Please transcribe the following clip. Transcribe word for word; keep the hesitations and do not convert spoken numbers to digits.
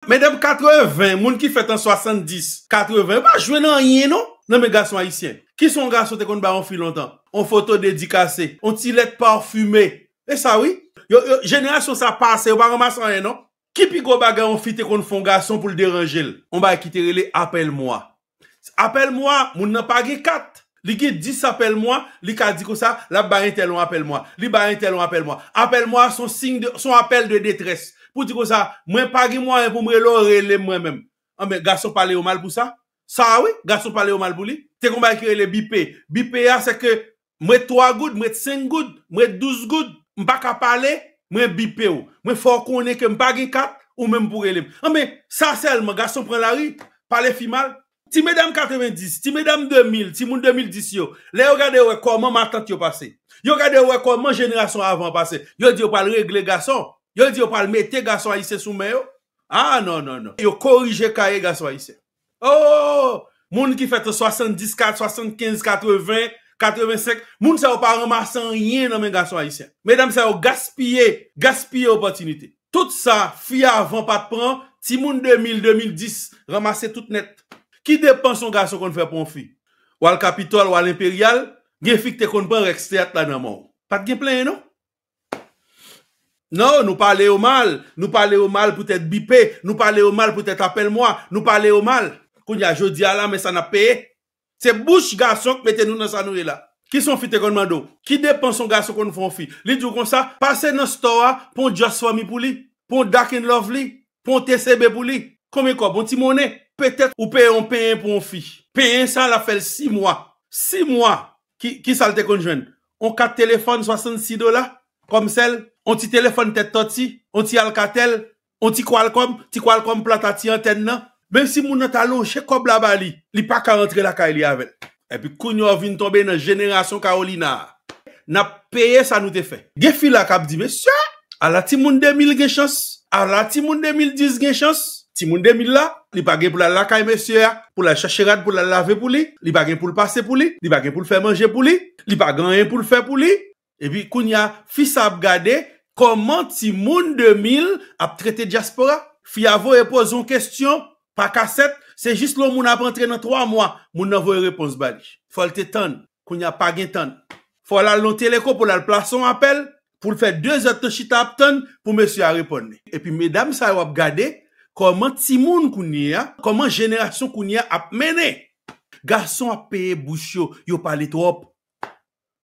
Medam katreven, moun ki fèt an swasanndis, katreven, yo pa jwenn anyen non nan men gason ayisyen. Kisa yon gason te konn ba yon fi lontan? Yon foto dedikase, yon ti lèt pafime. E sa wi. Yo, yo, jenerasyon sa pase, yo pa ranmase anyen non. Ki pi gwo bagay yon fi te konn fè yon gason pou l deranje l? Yon bagay ki te rele apèl mwa. Apèl mwa, moun nan pa gen kat. Li gen dis apèl mwa, li ka di konsa, l ap bay entèl yon apèl mwa. Li bay entèl yon apèl mwa. Apèl mwa se yon siy de, se yon apèl de detrès. Pou di konsa, mwen pa gen mwayen pou m rele w, rele m mwen menm. Anben, gason pale yo mal pou sa. Sa wi, gason pale yo mal pou li. Te gen yon bagay ki rele bipe. Bipe a, se ke m ret twa goud, m ret senk goud, m ret douz goud, m pa ka pale, mwen bipe w. Mwen fè w konnen ke m pa gen kat, ou menm pou rele m. Anben, sa sèlman, gason pran lari, pale fi mal. Ti medam katrevendis, ti medam de mil, ti moun de mil dis yo, lè yo gade yo wè kòman matant yo pase. Yo gade yo wè kòman jenerasyon avan pase. Yo di yo pral regle gason. Yo di yo pral mete gason ayisyen sou men yo. Ah, non, non, non. Yo korije kaye gason ayisyen. Oh, moun ki fèt an swasanndis, kat, swasannkenz, katreven, katrevensenk, moun sa yo pa ranmase anyen nan men gason ayisyen. Medam sa yo gaspiye, gaspiye opòtinite. Tout sa fi avan pa t pran, timoun de mil, de mil dis, ranmase tout nèt. Ki depans yon gason konn fè pou yon fi? W al Kapitòl, w al Enperyal, gen fi ki te konn pran Rex Teyat la nan men w. Pa t gen plenyen non. Non, nou pale yo mal, nou pale yo mal poutèt bipe, nou pale yo mal poutèt apèl mwa, nou pale yo mal. Kounye a, jodi a la, men sa n ap peye. Se bouch gason k mete nou nan sa nou ye la. Kisa yon fi te konn mande w? Ki depans yon gason konn fè yon fi? Li di w konsa, pase nan store a, pran yon Just For Me pou li, pran yon Dark and Lovely, pran yon T C B pou li. Konbyen kòb? Yon ti monnen? Petèt ou peye yon penyen pou yon fi. Penyen sa, l ap fè l sis mwa. Sis mwa. Ki, kisa l te konn jwenn? Yon kat telefòn swasannsis dola kòm sèl, yon ti telefòn tèt tòti, yon ti Alcatel, yon ti Qualcomm, ti Qualcomm plat a ti antèn nan. Menm si moun nan ta lonje kòb la ba li, li pa ka rantre lakay li avè l. Epi kounye a w vin tonbe nan jenerasyon Carolina a. N ap peye sa nou te fè. Gen fi la k ap di, mesye, ala timoun de mil gen chans, ala timoun de mil dis gen chans. Timoun de mil la, li pa gen pou l al lakay mesye a, pou l al chache rad pou l al lave pou li, li pa gen pou l pase pou li, li pa gen pou l fè manje pou li, li pa gen anyen pou l fè pou li. Epi kounye a, fi sa ap gade kòman timoun de mil ap trete dyaspora. Fi a voye poze yon kesyon pa kasèt, se jis lè yon moun ap antre nan twa mwa, moun nan voye repons ba li. Fò l te tann, kounye a pa gen tann. Fò l al nan teleko pou l al plase yon apèl, pou l fè de zè tan chita ap tann pou mesye a reponn li. Epi medam sa yo ap gade kòman timoun kounye a, kòman jenerasyon kounye a ap mennen. Gason ap peye bouch yo, yo pale twòp.